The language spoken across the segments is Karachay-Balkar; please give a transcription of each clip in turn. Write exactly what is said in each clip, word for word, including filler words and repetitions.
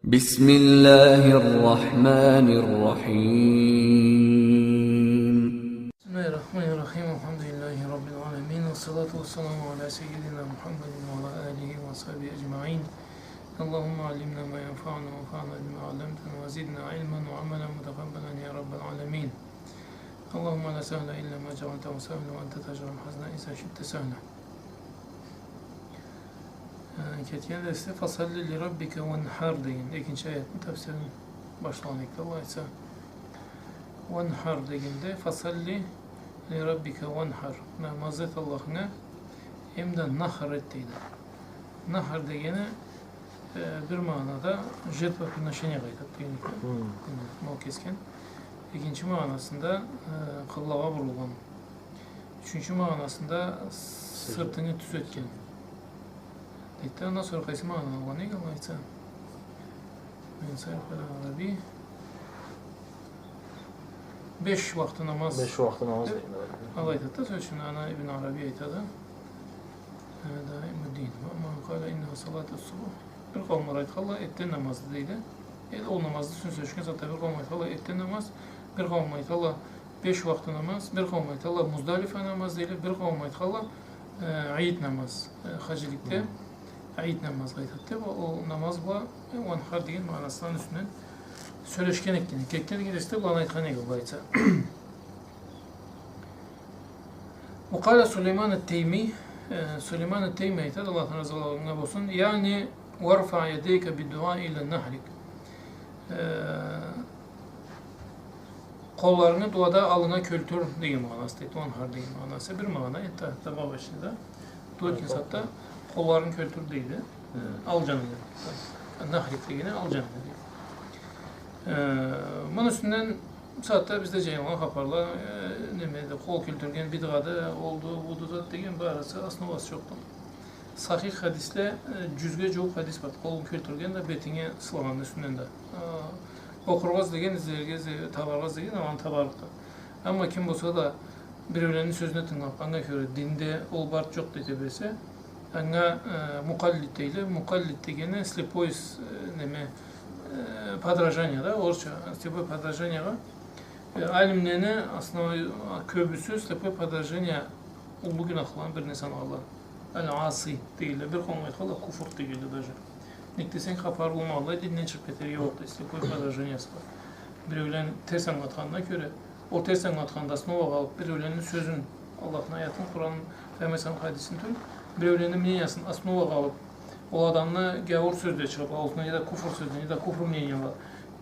بسم الله الرحمن الرحيم. بسم الله الرحمن الرحيم. الحمد لله رب العالمين. والصلاة والسلام على سيدنا محمد وعلى آله وصحبه أجمعين. اللهم علمنا ما ينفعنا وانفعنا بما علمتنا وزدنا علما وعملا متقبلا يا رب العالمين. اللهم لا سهل إلا ما جعلته سهلا وأنت تجعل الحزن إذا شئت سهلا. Э, кетген дерсде «Фасалли ли раббика ванхар» деген экинчи аятны тафсирин башлагъан эдик, Аллах айтса. Ванхар дегенде, «Фасалли ли раббика ванхар». Намаз эт Аллахынга, эм да нахр эт дейди. Нахр дегени, э, бир магъанада жертвоприношениеге айтады деген экен. Хм. Мал кесген. Экинчи магъанасында, э, къыблагъа бурулгъан. Ючюнчю магъанасында сыртынгы тюз этген. Дейди да, андан сора къайсы магъананы алгъан эдик, Аллах айтса? Мен сайфа Араби. Беш уакъты намаз. Беш уакъты намаз. Деб, дейди, алай айтады да, сёз ючюн, аны Ибн Араби айтады. Э, даимуддин. Ва ман къала иннаху салату субх. Бир къауумла айтханла, эртден намазды дейди. Э, ол намазны юсюне сёлешген затда бир къауум айтханла, эртден намаз, бир къауум айтханла, беш уакъты намаз, бир къауум айтханла, Муздалифа намаз дейди, бир къауум айтханла, э, Ид намаз, э, хаджиликде Ид намазгъа айтады деб, ол намаз бла, э, ванхар деген магъанасыны юсюнден сёлешген эдик. Кетген дерсде быланы айтхан эдик, Аллах айтса. Ва къала Сулейман ат-Тейми, э, Сулейман ат-Тейми айтады, Аллах андан разы болсун, яъни, «Варфа ядайка биддуа иля нахрик». Э, къолларынгы дуада аллынга кёлтюр деген магъанасы дейди, ванхар деген магъанасы. Бир магъана, это добавочный, да? Дуа этген сагъатда къолларынгы кёлтюр дейди. Э, ал джанынгы. Нахрик дегени ал джанынгы дейди. Э, муну юсюнден Бусагъатда бизде джайылгъан хапарла, э, немеди, къол кёлтюрген бидгъады, олду, буду зат деген барысы основасы джокъду. Сахих хадисле, э, джюзге джууукъ хадис бар. Къолун кёлтюрген да, бетинге сылагъанны юсюнден да. Э, окъургъа излеген, излерге, изле-, табаргъа излеген, аланы табарыкъды. Амма ким болса да биреулени сёзюне тынгылаб, анга кёре динде ол бар джокъ дей тебресе, анга, э, мукъаллид дейле. Мукъаллид дегени слепой с-, э, неме, э, подражание, да, орусча, слепой подражаниягъа. Э, алимлени основной, а, кёбюсю слепой подражание уллу гюнахланы бирине санагъанла. Аль-Аси дейле, бир къауум айтханла, куфр дейле даже. Нек десенг, хапары болмагъанлай динден чыгъыб кетерге боллукъду, слепой подражаниясы бар. Биреулен терс ангылатханына кёре, ол терс ангылатханында основагъа алыб, биреуленни сёзюн, Аллахны аятын, Къуранын, Пайгъамбар саллаллаху алейхи ва саллам хадисин тюл, биреуленни мнениясын основагъа алыб, ол адамны гяуур сёз да чыгъыб, аузундан неда куфр сёз да, неда куфр мнениялары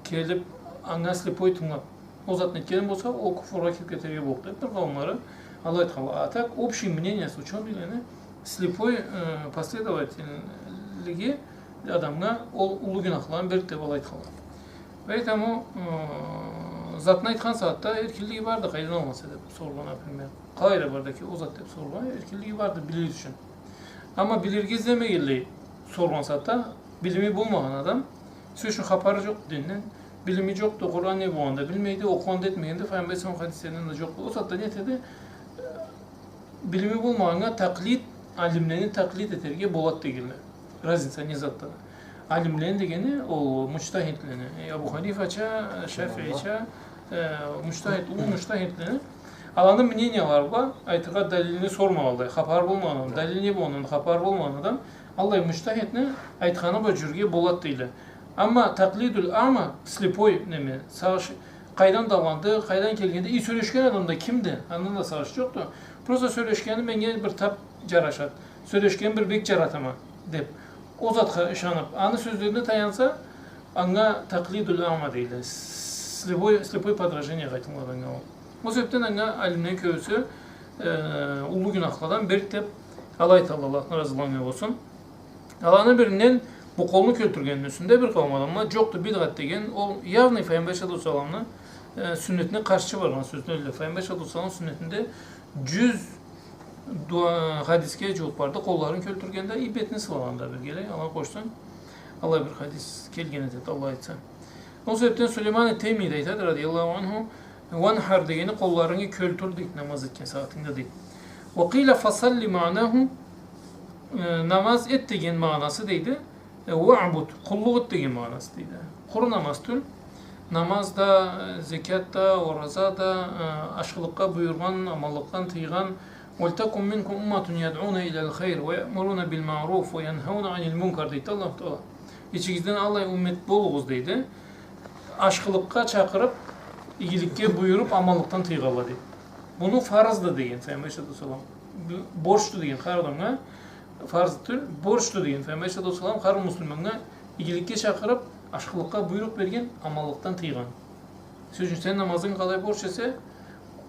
келиб, анга слепой тынгылаб, ол затны этген болса, ол куфргъа кириб кетерге боллукъду. Бир къауумлары алай айтханла. А так, общий мнение с учёныйлени, слепой, э, последовательлиги адамгъа ол уллу гюнахланы берди деб алай айтханла. Поэтому, э, затны айтхан сагъатда эркинлиги барды, къайдан алгъанса деб сорургъа, например. Къалайда барды экен ол зат деб сорургъа эркинлиги барды билир ючюн. Амма билирге излемегенлей соргъан сагъатда, билими болмагъан адам, сёз ючюн, хапары джокъду динден, билими джокъду, Къуран не болгъанын да билмейди, окъугъан да этмегенди, Пайгъамбар саллаллаху алейхи ва саллам хадислеринден да джокъду. Ол сагъатда не этеди? Билими болмагъаннга такълид, алимлени такълид этерге болад дегенле. Разница не затда? Алимлени дегени ол муджтахидлени. Э, Абу Ханифача, Шафиича, э, муджтахид, уллу муджтахидлени. Аланы мнениялары бла айтыргъа далилни сормагъанлай, хапары болмагъан адам, далил не болгъанындан хапары болмагъан адам, аллай муджтахидни айтханы бла джюрюрге болад дейле. Амма такълидуль ама, слепой неме, сагъыш, къайдан да алгъанды, къайдан келгенди, и сёлешген адам да кимди, андан да сагъыш джокъду. Просто сёлешгени меннге бир таб джарашад, сёлешгенин бир бек джаратама деб, ол затха ышаныб, аны сёзлерине таянса, анга такълидуль ама дейле. Слепой, слепой подражание айтылады анга ол. Ол себебден анга алимлени кёбюсю, э, уллу гюнахладан берди деб алай айталла, Аллахны разылыгъы анга болсун. Аланы биринден бу къолну кёлтюргенни юсюнде бир къауум адамла, джокъду, бидгъат деген, ол явный Пайгъамбар саллаллаху алейхи ва салламны, э, сюннетине къаршчы баргъан сёз тюлдю. Пайгъамбар саллаллаху алейхи ва салламны сюннетинде джюз дуа-, хадисге джууукъ барды, къолларын кёлтюргенде, и бетин сылагъанда биргелей, алай къошсанг, алай бир хадис келген этеди, Аллах айтса. Ол себебден Сулейман ат-Тейми да айтады, радияллаху анху, ванхар дегени къолларынгы кёлтюр дейди, намаз этген сагъатынгда дейди. Ва къила фасалли маънаху, э, намаз эт деген магъанасы дейди. Э, «واعبد», къуллукъ эт деген магъанасы дейди. Къуру намаз тюл. Намаз да, э, зекят да, ораза да, э, ашхылыкъгъа буюргъан, аманлыкъдан тыйгъан. «ولتكن منكم أمة يدعون إلى الخير ويأمرون بالمعروف وينهون عن المنكر», дейди Аллаху Тагъала. Ичигизден аллай уммет болугъуз, дейди. Ашхылыкъгъа чакъырып, игиликге буюруп, аманлыкъдан тыйгъанла, дейди. Буну фарызды деген Файгъамбар алейхиссалату уассалам. Бу-, борчду деген хар адамгъа. Фарыз тюл, борчду деген Файгъамбар алейхиссалату уассалам хар муслиманнга игиликге чакъырып, ашхылыкъгъа буйрукъ берген, аманлыкъдан тыйгъан. Сёз ючюн, сен намазынг къалай борч эсе,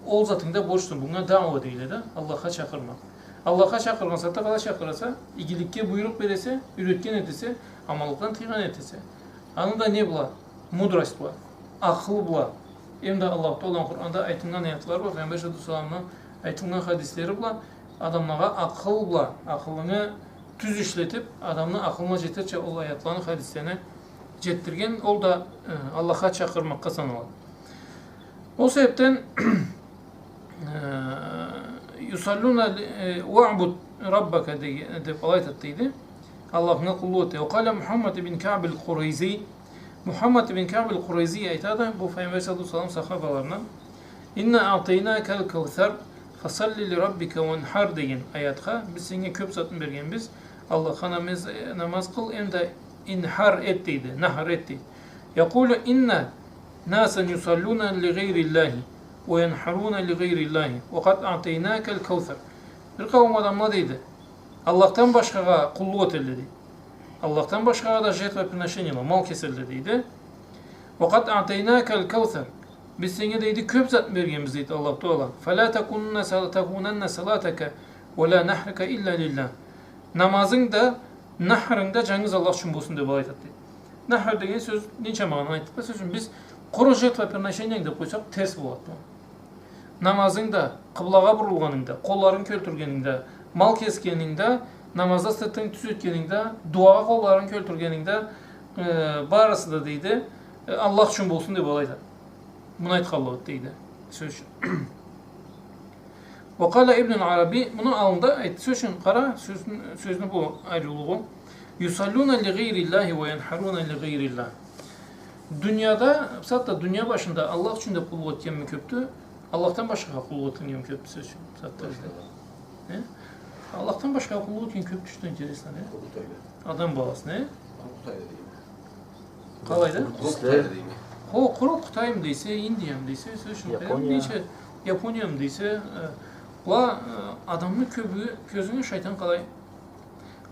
ол затынг да борчду. Бунга дауа дейле да, Аллахха чакъырмакъ. Аллахха чакъыргъан сагъатда къалай чакъыраса, игиликге буйрукъ бересе, юретген этесе, аманлыкъдан тыйгъан этесе. Аны да не бла? Мудрость бла, акъыл бла. Эм да Аллаху Тагъаланы Къуранда айтылгъан аятлары бла, Файгъамбар алейхиссалату уассаламны айтылгъан хадислери бла, адамлагъа акъыл бла, акъылынгы тюз ишлетип, адамны акъылына жетерча ол аятланы, хадислени жетдирген, ол да, э, Аллахха чакъырмакъгъа саналады. Ол себепден, э, «يصلون ل-», э, «واعبد ربك» де-, деп алай айтады дейди. Аллахынга къуллукъ эт. وقال محمد بن كعب القريظي. Мухаммад ибн Каъб аль-Къурайзи айтады, бу Файгъамбар саллаллаху алейхи ва саллам сахабаларындан: «إنا أعطيناك الكوثر فصل لربك وانحر» деген аятха, биз сеннге кёп затны бергенбиз, Аллахха намаз, намаз къыл, эм да инхар эт дейди, нахр эт дейди. يقول: «إن ناسا يصلون لغير الله وينحرون لغير الله وقد أعطيناك الكوثر». Бир къауум адамла дейди, Аллахдан башхагъа къуллукъ этелле дейди. Аллахдан башхагъа да жертвоприношениеле, мал кеселле дейди. «وقد أعطيناك الكوثر». Биз сеннге дейди кёп зат бергенбиз дейди Аллаху Тагъала. «فلا تكونن صل-، تكونن صلاتك ولا نحرك إلا لله». Намазынг да, нахрынг да жангыз Аллах ючюн болсун деп алай айтады дейди. Нахр деген сёз ненча магъананы айтдыкъ да, сёз ючюн биз къуру жертвоприношение деп къойсакъ терс болады бу. Намазынг да, къыблагъа бурулгъанынг да, къолларынг кёлтюргенинг да, мал кесгенинг да, намазда сыртынг тюз этгенинг да, дуагъа къолларынг кёлтюргенинг да, э, барысы да дейди, э, Аллах ючюн болсун деп алай айтады. Муну айтханлыгъы дейди. Сёз ючюн. وقال ابن العربي, муну аллында айтды. Сёз ючюн, къара, сёзню, сёзню бу ариулугъу. «يصلون لغير الله وينحرون لغير الله». Дунияда, бусагъатда дуния башында Аллах ючюн да къуллукъ этгенми кёпдю, Аллахдан башхагъа къуллукъ этгенми кёпдю, сёз ючюн, бусагъатда бизде? Э? Аллахдан башхагъа къуллукъ этген кёпдю, что интересно, не? Адам баласына, э? Къалай да? Къуру Къытайла дейме. Хо, къуру Къытаймы дейсе, Индиямы дейсе, сёз ючюн, Япония. Нече, Япониямы дейсе, э, ала, э, адамны кёбю, кёзюнге шайтан къалай,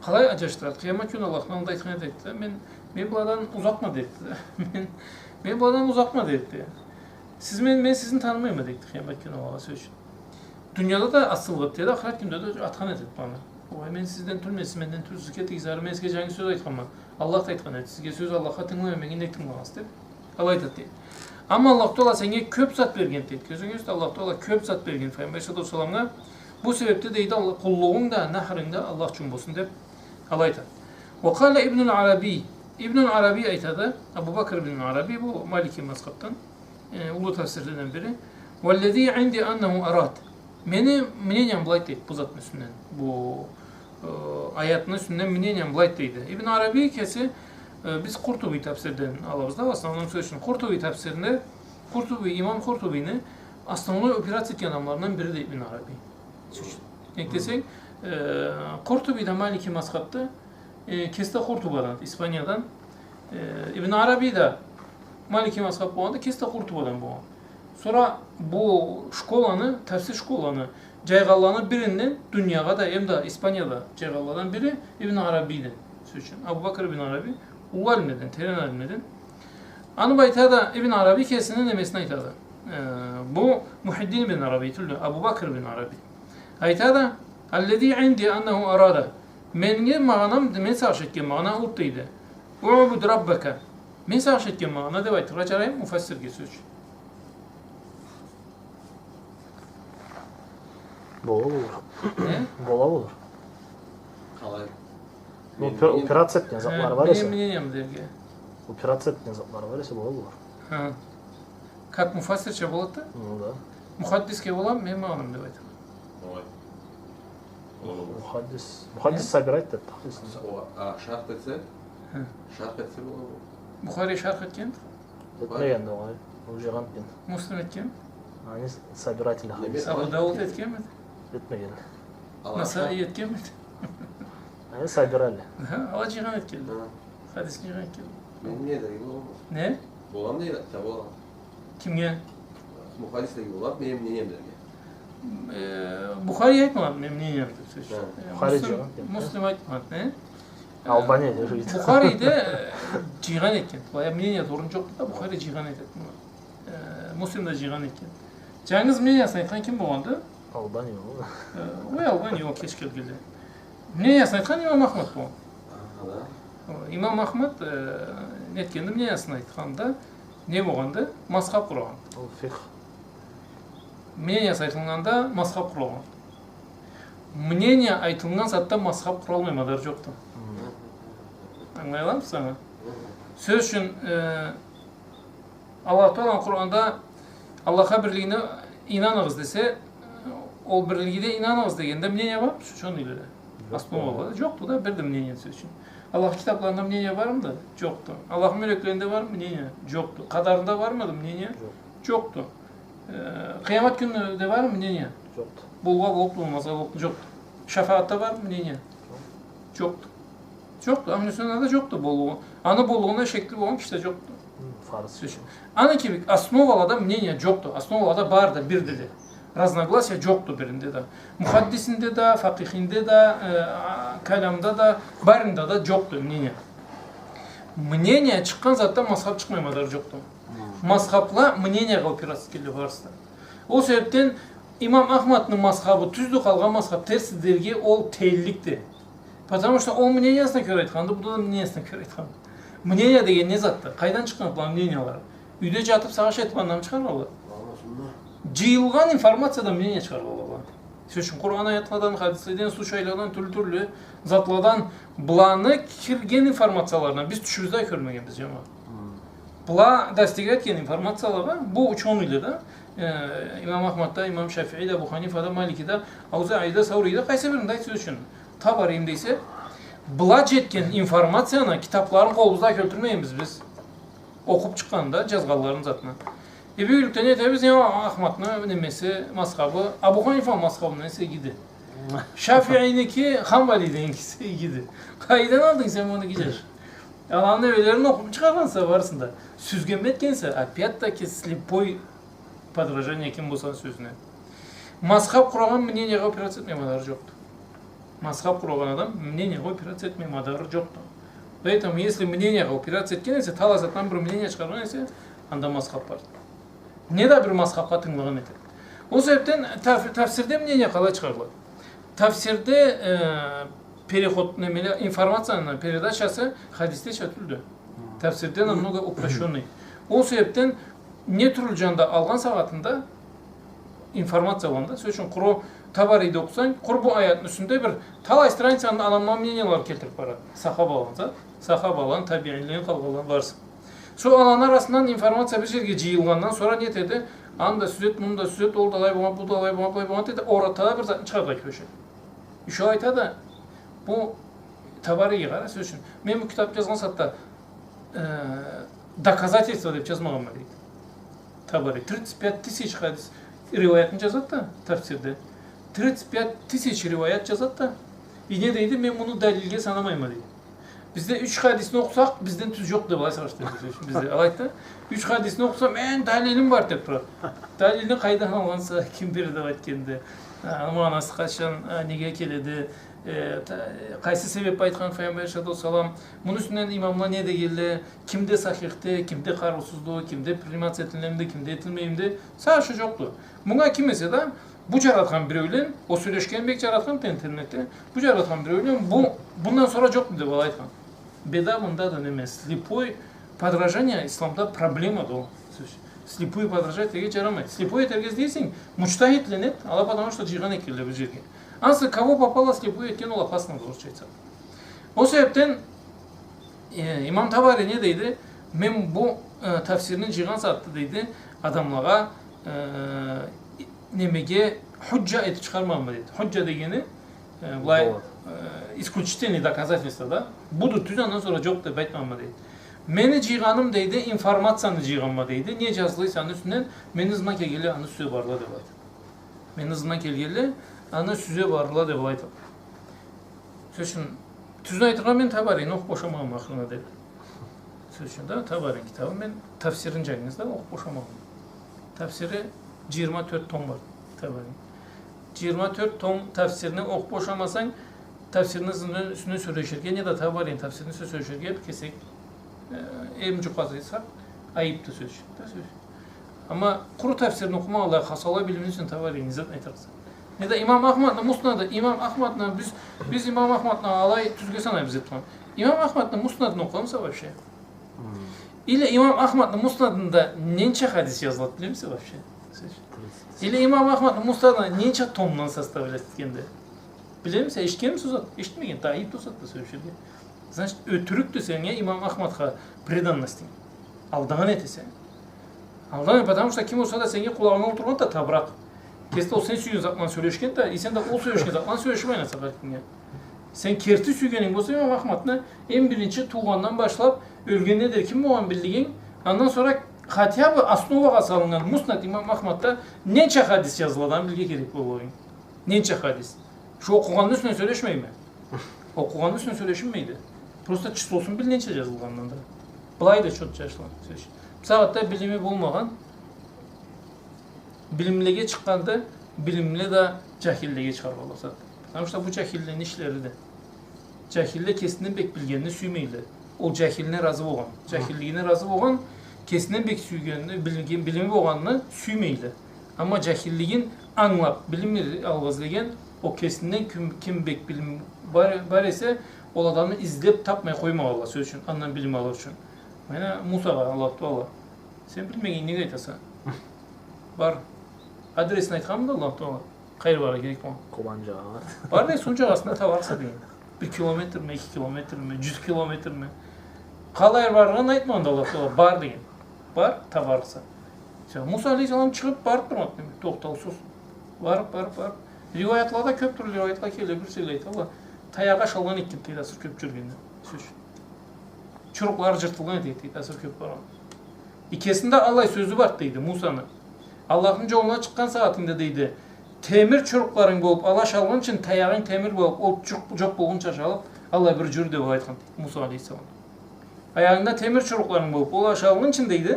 къалай аджашдырады. Къыямат кюн Аллахны аллында айтхан эди да, мен, мен быладан узакъма деди. Мен, мен быладан узакъма деди. Сиз мен, мен сизни танымайма деди къыямат кюн Аллахха, сёз ючюн. Дунияда да асылгъа этеди, ахырат кюнде да атхан этеди аны. Огъай, мен сизден тюлме, сиз менден тюлсюз, кетигиз ары, мен сизге жангы сёз айтханма. Аллах да айтхан эди, сизге сёз Аллахха тынгыламай, мени да тынгылагъыз деп. Алай айтады дейди. Амма Аллаху Тагъала сеннге кёп зат берген дейди. Кёзюгюз да, Аллаху Тагъала кёп зат берген Файгъамбар саллаллаху алейхи ва салламгъа. Бу себепде дейди, Алла-, къуллугъунг да, нахрынг да Аллах ючюн болсун деп алай айтады. وقال ابن العربي. Ибн аль-Араби айтады, Абу Бакр ибн аль-Араби, бу Малики мазхабдан. Э, уллу тафсирледен бири. «والذي عندي أنه أراد». Мени мнениям былайды дейди бу затны юсюнден. Бу, э, аятны юсюнден мнениям былайды дейди. Ибн Араби кеси, э, биз Къуртуби тафсирден алабыз да, в основном, сёз ючюн. Къуртуби тафсиринде, Къуртуби, имам Къуртубини основной опираться этген адамларындан бири да Ибн Араби. Сёз ючюн. Нек десенг, э, Къуртуби да Малики мазхабда, э, кеси да Къуртубадан, Испаниядан. Э, Ибн Араби да Малики мазхаб болгъанды, кеси да Къуртубадан болгъан. Сора бу школаны, тафсир школаны жайгъанланы биринден дуниягъа да, эм да Испанияда жайгъанладан бири Ибн Арабиден, сёз ючюн. Абу Бакр Ибн Араби уллу алимледен, терен алимледен. Аны бла айтады, Ибн Араби кесини немесин айтады. Э, бу Мухиддин Ибн Араби тюлдю, Абу Бакр Ибн Араби. Айтады, «الذي عندي أنه أراد». Меннге магъанам, мен сагъыш этген магъана ол дейди. «اعبد ربك». Мен сагъыш этген магъана деп айтыргъа жараймы муфассирге, сёз ючюн? Бола болур. Э? Бола болур. Къалай? Ну, мен, опер-, мен опираться этген затлары бар эсе. Э, мен мнениям дерге. Опираться этген затлары бар эсе, бола болур. Ха. Как муфассирча болады да? Ну да. Мухаддисге боламы, мен магъанам деп айтама. Огъай. Бола болур. Мухаддис. Мухаддис, э? Собирать этеди, тахсис. О, а, шарх этсе, Хы. Шарх этсе бола. Бухари шарх этген? Этмеген да огъай. Ол джыйгъан этген. Муслим этген? Аны с-, собиратель. Абу Дауд этгенми? Этмеген. Насаи этгенми? Аны собирали. Хы, ала джыйгъан этгенле. Хы. Хадисни джыйгъан этгенле. Мен не дерим, боламы? Не? Боламы дейди, китабы боламы? Кимге? Мухаддислеге боламы, мени мнением дерге? Э, Бухари айтмагъан, мени мнением деб, сёз ючюн. Хы. Э, Бухари Муслим, джыйгъан этген. Муслим айтмагъан, э? Албани деб айтады. Бухари да, э, джыйгъан этген. Былай мнениеде орун джокъду да, Бухари джыйгъан этеди муну. Э, Муслим да джыйгъан этген. Джангыз мнениясын айтхан ким болгъанды? Албани болгъан. Э, ой, Албани, ол кеч келгенле. Мнениясын айтхан имам Ахмад болгъан. Аха, да. О, имам Ахмад, э, нетгенди, мнениясын айтханда, не болгъанды? Мазхаб къурагъан. Ол фикх. Мнениясы айтылгъанда мазхаб къурагъан. Мнение айтылгъан затда мазхаб къуралмай мадар джокъду. Хы. Ангылай аламысыз аны? Хы. Сёз ючюн, э, Аллаху Тааланы Къуранда Аллахха бирлигине ийнаныгъыз десе, ол бирлигине ийнаныгъыз дегенде мнение бармы сёз ючюн, аны юледе? Джокъду. Основа бар да, джокъду да, бир да мнение сёз ючюн. Аллахны китабларында мнение бармыды? Джокъду. Аллахны мёлеклеринде бармы? Мнение джокъду. Кадарында бармыды? Мнение джокъду. Джокъду. Э, къыямат кюнде бармы мнение? Джокъду. Болургъа боллукъду, болмазгъа боллукъду, джокъду. Шафаатда бармы мнение? Джокъду. Джокъду. Ахлю суннада джокъду боллугъу. Аны боллугъуна шекли болгъан киши да джокъду. Хы, фарз. Сёз ючюн. Аны кибик основалада мнение джокъду. Основалада бары да бирдиле. Разногласия джокъду биринде да. Мухаддисинде да, факъихинде да, э, а, калямда да, барында да джокъду мнение. Мнение чыкъгъан затда мазхаб чыкъмай мадар джокъду. Хы. Мазхабла мнениеге опираться этгенле барысы да. Ол себебден имам Ахмадны мазхабы тюздю, къалгъан мазхаб терсди дерге ол тенгликди. Потому что ол мнениясына кёре айтханды, бу да мнениясына кёре айтханды. Мнение деген не затды? Къайдан чыкъгъан была мнениялары? Юйде джатыб, сагъыш этиб, андан чыгъаргъанла. Джыйылгъан информациядан мнение чыгъаргъанла была. Сёз ючюн, Къуран аятладан, хадиследен, случайладан, тюрлю-тюрлю затладан, быланы кирген информацияларына биз тюшюбюзде кёрмегенбиз, джамагъат. Хы. Была достигать этген информациялагъа, бу учёныйле да, э, имам Ахмад да, имам Шафии да, Абу Ханифа да, Малики да, Аузаи да, Саури да, къайсы бирин да айтса сёз ючюн, Табарини да эсе, была джетген информацияны, китабларын къолубузда кёлтюрмегенбиз биз. Окъуб чыкъгъанда, джазгъанларын затына. Э, бюгюнлюкде не этебиз, имам Ахмадны немеси, мазхабы, Абу Ханифа мазхабындан эсе игиди. Шафииники, Ханбалиден эсе игиди. Къайдан алдынг сен муну, гитче джаш? Аланы немелерин окъуб чыгъаргъанса барысын да. Сюзген этгенсе, опять-таки слепой подражание ким болса сёзюне. Мазхаб къурагъан мнениеге опираться этмей мадары джокъду. Мазхаб къурагъан адам мнениеге опираться этмей мадары джокъду. Поэтому, если мнениеге опираться этген эсе, талай затдан бир мнение чыгъаргъан эсе, анда мазхаб барды. Не да бир мазхабха тынгылагъан этеди. Ол себебден таф-, тафсирде мнение къалай чыгъарылады? Тафсирде, э, переход, немеле, информацияны передачасы хадисдеча тюлдю. Хы. Тафсирде намного упрощённый. Ол себебден не тюрлю джанда алгъан сагъатында информация алгъанда, сёз ючюн, къуру Табариде окъусанг, къуру бу аятны юсюнде бир талай страницаны аламла мнениялары келтириб барады. Сахабаланы, сахабаланы, табиинлени, къалгъанланы барысы. Сора аланы арасындан информация бир джерге джыйылгъандан сора не этеди? Аны да сюзет, муну да сюзет, ол да алай болгъан, бу да алай болгъан, былай болгъан деди, ортада бир затны чыгъаргъа кюрешеди. Ещё айтады, бу Табариге къара, сёз ючюн. Мен бу китаб джазгъан сагъатда, э, доказательство деб джазмагъанма, дейди. Табари тридцать пять тысяч хадис риваятны джазады да, тафсирде. Тридцать пять тысяч риваят джазады да. И не дейди, мен муну далилге санамайма, дейди. Бизде юч хадисни окъусакъ, бизден тюз джокъ деб алай сагъыш этеди бизде. Алайды да, юч хадисни окъусам, мен далилим бар деб турады. Далилни къайдан алгъанса, ким берди деб айтханды. А, аны магъанасы къачан, а, неге келеди, э, та-, къайсы себеб бла айтхан Файгъамбар алейхиссалату уассалам, муну юсюнден имамла не дегенле, кимде сахихди, кимде къарыусузду, кимде приниматься этилгенди, кимде этилмегенди, сагъышы джокъду. Мунга ким эсе да, бу джаратхан биреулен, ол сёлешген бек джаратхан интернетде, бу джаратхан биреулен, бу, бундан сора джокъду деб алай айтхан. Беда мында да неме, слепой подражание исламда проблемады ол. Слепой подражать этерге джарамайды. Слепой этерге излейсе, муджтахидле эт, ала потому что джыйгъан этгенле бир джерге. Ансы кого попало слепой этген, ол опасно, орусча айтсакъ. Ол себебден, э, имам Табари не дейди? Мен бу, э, тафсирни джыйгъан сагъатда, дейди, адамлагъа, э, немеге, худжа этиб чыгъармагъанма, дейди. Худжа дегени, э, былай, довод. э, исключительный доказательства да. Буду тюз, андан сора джокъ деб айтмагъанма, дейди. Мени джыйгъаным, дейди, информацияны джыйгъанма, дейди. Не джазылса аны юсюнден, мени ызымдан келгенле аны юсюне барла деб айтады. Мени ызымдан келгенле аны юсюне барла деб айтады. Сёз ючюн, тюзюн айтыргъа, мен Табарини окъуб бошамагъанма ахырына деб. Сёз ючюн да, Табарини китабын мен, тафсирин джангыз да окъуб бошамагъанма. Тафсири джыйырма тёрт том бар Табарини. Джыйырма тёрт том тафсирини окъуб бошамасанг, тафсирини ызындан, юсюнден сёлеширге, неда Табарини тафсирини юсюнден сёлеширге бир кесек, э, эм джукъасы айтсакъ, айыбды, сёз ючюн да, сёз ючюн. Амма къуру тафсирин окъумагъанлай, хасала билимни юсюнден Табарини зат айтырыкъса. Неда имам Ахмадны Муснады, имам Ахмадны биз, биз имам Ахмадны алай тюзге санайбыз деб тургъан. Имам Ахмадны Муснадын окъугъанмыса вообще? Хм. Или имам Ахмадны Муснадында ненча хадис джазылады, билемисе вообще? Сёз ючюн. Тридцать. Или имам Ахмадны Муснадын ненча томдан составлять этгенди? Билемисе, эшитгенмисе ол зат? Эшитмеген, да, айыб ол зат да сёлеширге. Значит, ётюрюкдю сеннге имам Ахмадха преданностинг. Алдан этесе. Алдан, потому что ким болса да сеннге къулагъынга олтургъан да табракъ. Кеси да ол сен сюйген затдан сёлешген да, и сен да ол сёлешген затдан сёлешмей, насыхат этгеннге. Сен керти сюйгенинг болса, имам Ахмадны эм биринчи туугъандан башлаб, ёлгеннге дери ким болгъанын биллигинг, андан сора хотя бы основагъа салыннган Муснад имам Ахмадда ненча хадис джазылгъанын билирге керек болгъанынг. Ненча хадис. Шо окъугъанны юсюнден сёлешмейме. Окъугъанны юсюнден сёлешинмейди. Просто числосун бил ненча джазылгъанындан да. Былай да чот джашла, сёз ючюн. Бусагъатда билими болмагъан, билимлиге чыкъгъанды, билимли да джахиллиге чыгъаргъа боласа. Потому что бу джахиллени ишлериди. Джахилле кесинден бек билгенни сюймейле. Ол джахилине разы болгъан. Хы. Джахиллигине разы болгъан, кесинден бек сюйгенни, билген, билими болгъанны сюймейле. Амма джахиллигин ангылаб, билим алгъа излеген, ол кесинден ким, ким бек билим бар, бар эсе, ол адамны излеб табмай къоймагъанла, сёз ючюн, андан билим алыр ючюн. Мына Мусагъа Аллаху Тагъала: «Сен билмегенни неге айтаса? Бар». Адресин айтханмыды Аллаху Тагъала? Къайры барыргъа керек болгъан? Къобан джагъагъа. Бар да, суу джагъасында табарыкъса деген. Бир километрме, эки километрме, джюз километрме. Къалай барыргъын айтмагъанды Аллаху Тагъала, бар деген. Бар, табарыкъса. Сен, Муса алейхиссалам чыгъыб барыб турмады, демек, тохтаусуз. Барыб, барыб, барыб. Риуаятлада кёб тюрлю риуаятла келе, бирсиле айталла, таягъы ашалгъан экен, дейди, асыры кёб джюрюгенде. Сёз ючюн. Чурукълары джыртылгъан эди, дейди, асыры кёб баргъан. И кесинде аллай сёзю барды, дейди, Мусаны. Аллахны джолуна чыкъгъан сагъатынгда, дейди, темир чурукъларынг болуб, ала ашалгъынчын, таягъынг темир болуб, ол джокъ, джокъ болгъунча ашалыб, аллай бир джюр деб айтхан, дейди, Муса алейхиссалам. Аягъынгда темир чурукъларынг болуб, ол ашалгъынчын, дейди,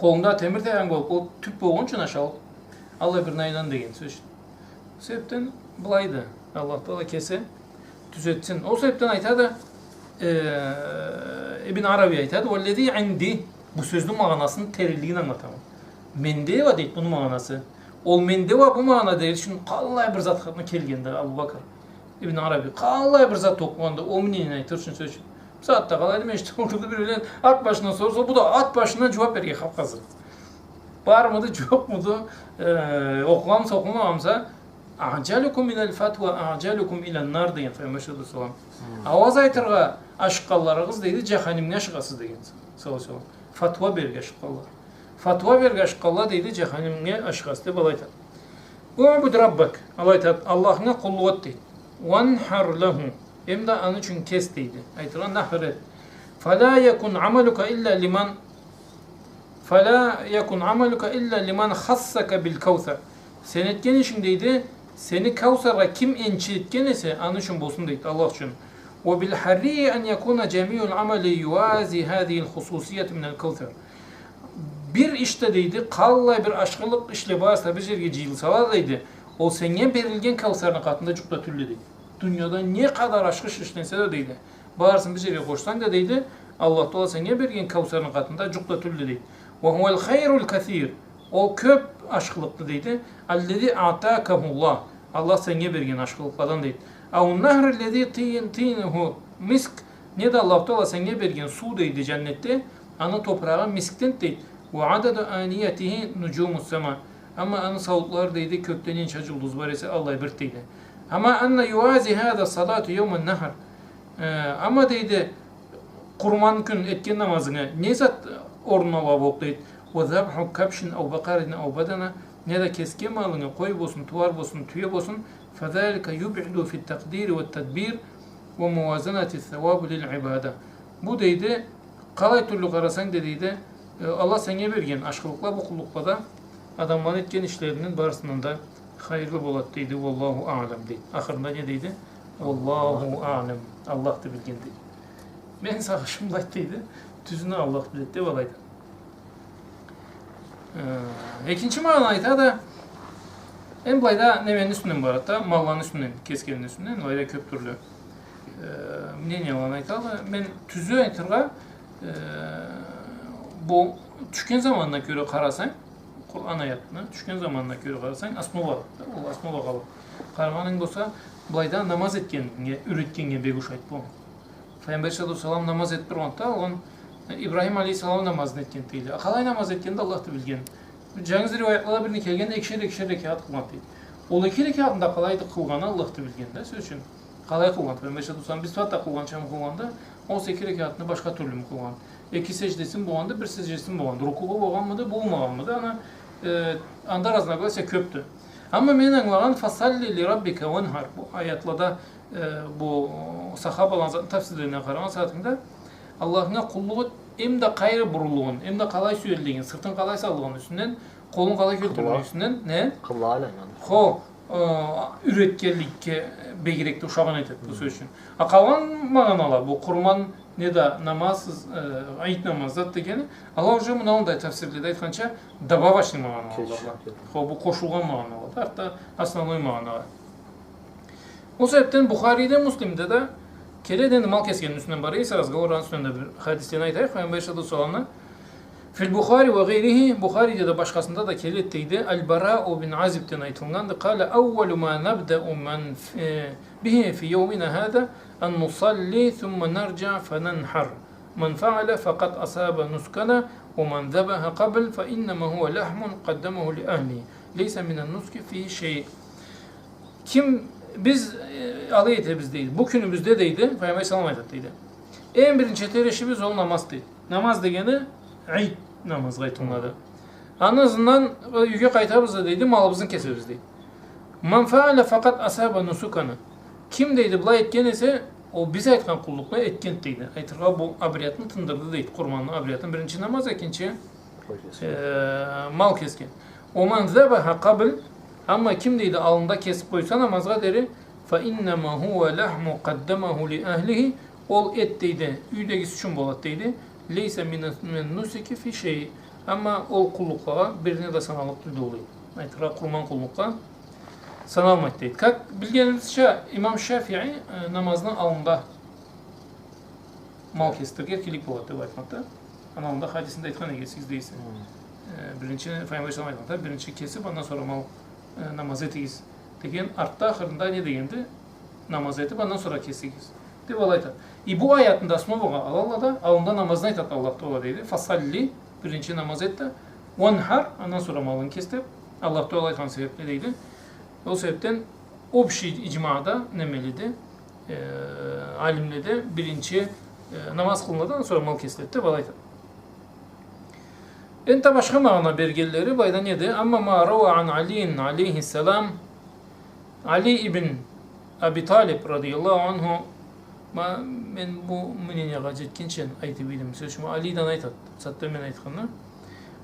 къолунгда темир таягъынг болуб, ол тюб болгъунчун ашалыб, аллай бир найдан деген сёз. Себебден былайды, Аллах Тагъала кеси тюзетсин. Ол себебден айтады, э, Ибн Араби айтады: «Уаллази инди». Бу сёзню магъанасыны теренлигин ангылатама. Менде уа, дейди, муну магъанасы. Ол менде уа бу магъана дерик ючюн къаллай бир затха келгенди Абу Бакр Ибн Араби, къаллай бир зат окъугъанды, ол мнениени айтыр ючюн, сёз ючюн. Бусагъатда къалайды, мешитде олтурду, бир бирин ат башындан сорса, бу да ат башындан джууаб берирге хап-хазыр. Бармыды, джокъмуду, э, окъугъанмыса, окъумагъанмыса, «Аъджалукум иляль фатва, аъджалукум илянь нар», деген Файгъамбар саллаллаху алейхи ва саллам. Хм. Ауаз айтыргъа ашыкъгъанларыгъыз, дейди, джаханимге ашыгъасыз, деген саллаллаху алейхи ва саллам. Фатва берирге ашыкъгъанла. Фатва берирге ашыкъгъанла, дейди, джаханимге ашыгъасыз, деб алай айтады. «Уъбуд раббак», алай айтады, Аллахынга къуллукъ эт, дейди. «Ванхар лаху», эм да аны ючюн кес, дейди. Айтыргъа нахр эт. «Фала якун амалука илля лиман, фала якун амалука илля лиман хассака биль каусар». Сен этген ишинг, дейди, сени Каусаргъа ким энчи этген эсе, аны ючюн болсун, дейди, Аллах ючюн. «Ва биль харри ан якуна джамиуль амали юази хазихиль хусусият миналь каусар». Бир ишде, дейди, къаллай бир ашхылыкъ ишле барысы да бир джерге джыйылсала, дейди, ол сеннге берилген Каусарны къатында джукъ да тюлдю, дейди. Дунияда не къадар ашхы иш ишленсе да, дейди, барысын бир джерге къошсанг да, дейди, Аллах Тагъала сеннге берген Каусарны къатында джукъ да тюлдю, дейди. «Ва хуваль хайруль касир». Ол кёб ашхылыкъды, дейди. «Аллязи аътакахуллах». Аллах сеннге берген ашхылыкъладан, дейди. «Ау нахр аллязи тин-, тинуху миск». Неда Аллаху Тагъала сеннге берген суу, дейди, джаннетде, аны топурагъы мискден, дейди. «Ва ададу аниятихи нуджумус сама». Амма аны сауутлары, дейди, кёкде ненча джулдуз бар эсе, аллай бир, дейди. «Амма анна юази хаза салату яуман нахр». Э, амма, дейди, Къурман кюн этген намазынгы не зат орнун ала боллукъ, дейди. «Ва забху кабшин ау бакъарин ау бадана», неда кесген малынгы, къой болсун, тууар болсун, тюе болсун, فذلك يبعد في التقدير والتدبير وموازنة الثواب للعبادة. Бу, дейди, къалай тюрлю къарасанг да, дейди, э, Аллах сеннге берген ашхылыкъла бу къуллукълада адамланы этген ишлерини барысындан да хайырлы болады, дейди. والله أعلم, дейди. Ахырында не дейди? والله أعلم. Аллахды билген, дейди. Мени сагъышым былайды, дейди. Тюзюн Аллах биледи, деб алайды. Э, экинчи магъана айтады, эм былайда немени юсюнден барады да, малланы юсюнден, кесгенни юсюнден, былайда кёб тюрлю, э, мненияланы айтады. Мен тюзю айтыргъа, э, бу тюшген заманына кёре къарасанг, Къуран аятына тюшген заманына кёре къарасанг, основа, ол основагъа алыб къарагъанынг болса, былайда намаз этгеннге, юретгеннге бек ушайды бу. Файгъамбар саллаллаху алейхи ва саллам намаз этиб тургъанда, ол, э, Ибрахим алейхиссалам намазын этгенди, дейди. А къалай намаз этгенди, Аллахды билген. Джангыз риуаятлада бир нече келген, экишер, экишер рекят къылгъанды, дейди. Ол эки рекятны да къалай къылгъаны Аллахды билген да, сёз ючюн. Къалай къылгъан? Файгъамбар саллаллаху алейхи ва саллам, биз тюбетде къылгъанча къылгъанды, ол эки рекятны башха тюрлюмю къылгъан? Эки сеждесими болгъанды, бир сеждесими болгъанды, рукугъу болгъанмыды, болмагъанмыды, ана, э, анда разногласия кёбдю. Амма мен ангылагъан, «فصل لربك وانحر», бу аятлада, э, бу сахабаланы зат-, тафсирлерине къарагъан сагъатынгда, Аллахынга къуллукъ эт, эм да къайры бурулугъун, эм да къалай сюеллигин, сыртын къалай саллыгъыны юсюнден, къолун къалай кёлтюргени юсюнден, не? Къыбла айланнган. Хо, э, юретгенликге бегирек да ушагъан этеди бу, сёз ючюн. А къалгъан магъанала, бу къурман, неда намаз, э, ид намаз зат дегени, ала уже муну аллында тафсирледе айтханча, добавочный магъанала. Хо, бу къошулгъан магъанала. Артда основной магъанала. Ол себебден Бухариде, Муслимде да келеди, энди мал кесгенни юсюнден бара эсе разговор, аны юсюнден да бир хадислени айтайыкъ. Файгъамбар саллаллаху алейхи ва саллам, في البخاري وغيره, Бухариде да, башхасында да келеди, дейди, Аль-Бараъ бин Азибден айтылгъанды, قال: «أول ما نبدأ من في، به في يومنا هذا أن نصلي ثم نرجع فننحر. من فعل فقد أصاب نسكنا، ومن ذبح قبل فإنما هو لحم قدمه لأهله، ليس من النسك فيه شيء». Ким, биз, э, алай этебиз, дейди. Бу кюнюбюзде, дейди, Файгъамбар саллаллаху алейхи ва саллам айтады, дейди. Эм биринчи этеришибиз ол намаз, дейди. Намаз дегени ид намазгъа айтылады. Аны ызындан, э, юйге къайтабыз да, дейди, малыбызны кесебиз, дейди. «من فعل فقد أصاب نسكنا». Ким, дейди, былай этген эсе, ол биз айтхан къуллукъну этген, дейди. Айтыргъа, бу обрядны тындырды, дейди. Къурманны обрядын, биринчи намаз, экинчи э, мал кесген. «ومن ذبح قبل», амма ким, дейди, аллында кесиб къойса намазгъа дери, «فإنما هو لحم قدمه لأهله», ол эт, дейди, юйдегиси ючюн болады, дейди. «ليس من، من النسك فيه شيء». Амма ол къуллукълагъа бирине да саналлыкъ тюлдю, дейди. Айтыргъа, къурман къуллукъгъа саналмайды, дейди. Как билгенибизча, имам Шафии, э, намазны аллында мал кесдирирге эркинлик болады деб айтханды. Аны аллында хадисинде айтхан эди, эсигизде эсе. Э, биринчи, Файгъамбар саллаллаху алейхи ва саллам айтханды, биринчи кесиб, андан сора мал, э, намаз этигиз деген, артда, ахырында не дегенди? Намаз этиб, андан сора кесигиз деб алай айтады. И бу аятны да основагъа алалла да, аллында намазны айтады Аллах Тагъала, дейди. «فصل», биринчи намаз эт да, «وانحر», андан сора малынгы кес деб, Аллах Тагъала айтхан себебден, дейди. Ол себебден общий иджмада немеледе, э, алимледе биринчи, э, намаз къылынады, андан сора мал кесиледи деб алай айтады. Энтда башха магъана бергенлери былайда неди? «أما ما روى عن علي عليه السلام», Али ибн Аби Талиб радияллаху анху, ма, мен бу мнениягъа джетгинчи айтыб эдим. Сёз ючюн, Алиден айтады. Сагъатда мен айтханны.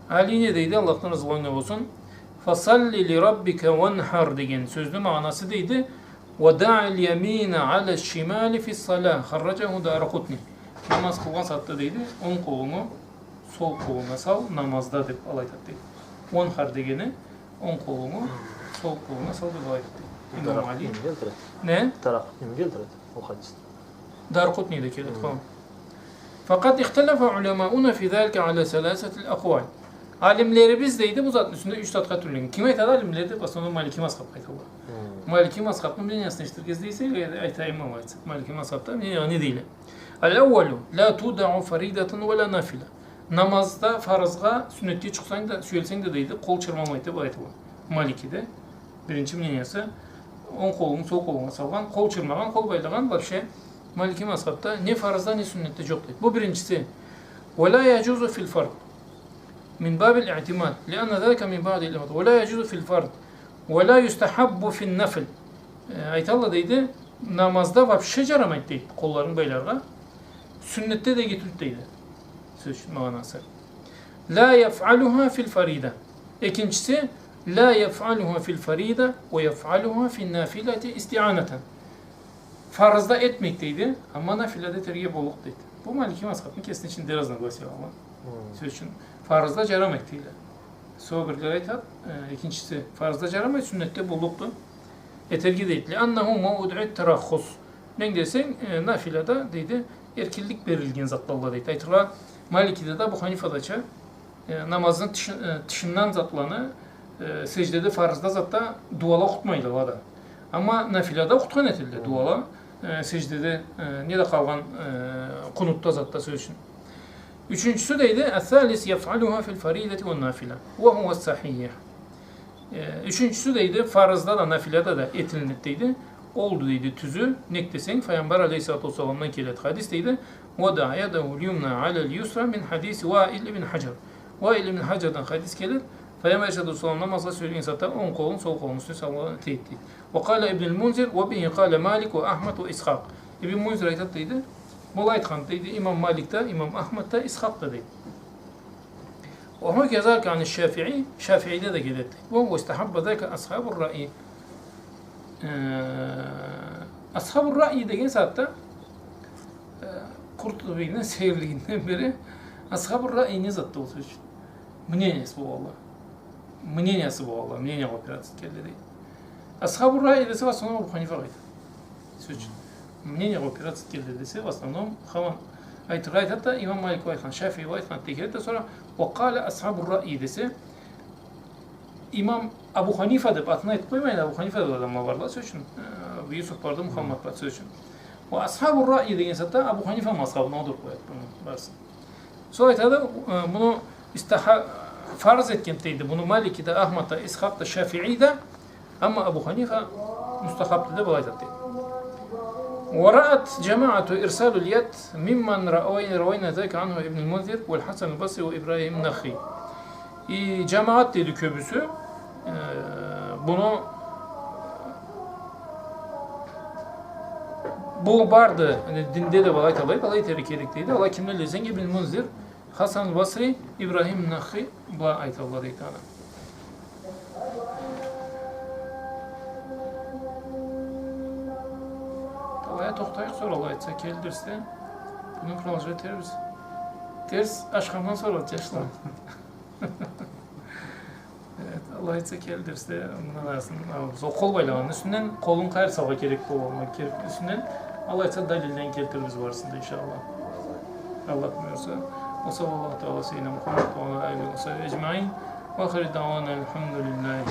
Али не дейди? Аллахдан разы болгъан болсун. «فصل لربك وانحر» деген сёзню магъанасы, дейди, «وضع اليمين على الشمال في الصلاة». Харраджаху Даракъутни. Намаз къылгъан сагъатда, дейди, онг къолунгу сол къолунга сал намазда, деб алай айтады, дейди. «Ванхар» дегени онг къолунгу сол къолунга сал деб алай айтады, дейди. Имам Али. Даракъутни келтиреди. Не? Даракъутни келтиреди ол хадисни. Даракъутниде келеди, хо. «فقد اختلف علماؤنا في ذلك على ثلاثة أقوال». Алимлерибиз, дейди, бу затны юсюнде юч затха тюрлеген. Ким айтады алимле деб? В основном Малики мазхаб айталла. Малики мазхабны мнениясын эшитирге излейсе, айтайым, алай айтсакъ. Малики мазхабда мнение не дейле? «الأول: لا تودع فريضة ولا نافلة». Намазда фарызгъа, сюннетге чыкъсанг да, сюелсенг да, дейди, къол чырмалмайды деб айталла. Маликиде. Биринчи мнениясы, онг къолун сол къолунга салгъан, къол чырмагъан, къол байлагъан, вообще, Малики мазхабда не фарызда, не сюннетде джокъ, дейди. Бу биринчиси. «ولا يجوز في الفرض من باب الاعتماد، لأن ذلك من باب الاعتماد. ولا يجوز في الفرض، ولا يستحب في النفل». Э, айталла, дейди, намазда вообще джарамайды, дейди, къолларын байларгъа. Сюннетде да этиледи, дейди. Сёз ючюн магъанасы. لا يفعلها في الفريضة. Экинчиси, لا يفعلها في الفريضة ويفعلها في النافلة استعانة. Фарызда этмейди, дейди, амма нафилада этерге боллукъду, дейди. Бу Малики мазхабны кесини ичинде разногласия бар. Хы. Сёз ючюн, фарызда джарамайды, дейди. Сора бирлери айтады, э, экинчиси, фарызда джарамайды, сюннетде боллукъду. Этерге, дейди. لأنه موضع الترخص. Неге десенг, э, нафилада, дейди, эркинлик берилген затладыла, дейди. Айтыргъа, Маликиде да, Абу Ханифадача, э, намазны тышы-, э, тышындан затланы, э, сеждеде, фарызда затда дуала окъутмайла ала да. Амма нафилада окъутхан этелле дуала, э, сеждеде, э, неда къалгъан, э, къунутда затда, сёз ючюн. Ючюнчюсю, дейди, الثالث يفعلها في الفريضة والنافلة وهو الصحيح. Э, ючюнчюсю, дейди, фарызда да, нафилада да этилинеди, дейди. Олду, дейди, тюзю, неге десенг, Файгъамбар алейхиссалату уассаламдан келеди хадис, дейди, وضع يده اليمنى على اليسرى من حديث وائل بن حجر. Ваил ибн Хаджардан хадис келеди. Файгъамбар алейхиссалату уассалам намазгъа сюелген сагъатда онг къолун сол къолуну юсюне салгъан этеди, дейди. وقال ابن المنذر وبه قال مالك وأحمد وإسحاق. Ибн Мунзир айтады, дейди. Была айтханды, дейди, имам Малик да, имам Ахмад да, Исхакъ да, дейди. وحكي ذلك عن الشافعي, Шафииде да келеди, дейди. واستحب ذلك أصحاب الرأي. Э, асхабу раъй деген сагъатда, э, Къуртубини сейирлигинден бери асхабу раъй не затды ол сёз ючюн? Мнениеси болгъанла. Мнениеси болгъанла. Мнениеге опираться этгенле, дейди. Асхабу раъй десе, в основном Абу Ханифагъа айтады. Сёз ючюн. Мнениеге опираться этгенле десе, в основном, хаман айтыргъа айтады да, имам Малик былай айтхан, Шафии былай айтхан, текерет да, сора وقال أصحاب الرأي десе, имам Абу Ханифа деп атын айтып къоймайын, Абу Ханифа деп адамла барла, сёз ючюн, э, Юсуф барды, Мухаммад барды, сёз ючюн. Уа асхабу раъй деген сагъатда Абу Ханифа мазхабына олтуруп къояды муну барысын. Сора айтады, э, муну истиха-, фарз этген, дейди, муну Малики да, Ахмад да, Исхакъ да, Шафии да, амма Абу Ханифа мустахабды деп алай айтады, дейди. ورأت جماعة إرسال اليد ممن روي-، روينا ذلك عنه ابن المنذر والحسن البصري وإبراهيم النخعي. И джамагъат, дейди, кёбюсю, э, муну, бу барды, яни, динде да былай айталла, былай этерге керек, дейди. Ала кимле десенг, Ибн Мунзир, Хасан Басри, Ибрахим Нахи, была айталла, дейди, аны. Алай а тохтайыкъ, сора, Аллах айтса, келир дерсде муну продолжать этербиз. Дерс ашхамдан сора, джашла. Эт, Аллах айтса, келир дерсде муну арасын алырбыз. Ол къол байлагъанны юсюнден, къолун къайры салыргъа керек болгъанны юсюнден, Аллах айтса, далиллени келтирирбиз барысын да, иншаллах. Аллах буюрса. وصلى الله تعالى على سيدنا محمد وعلى آله وصحبه أجمعين. وآخر دعوانا الحمد لله.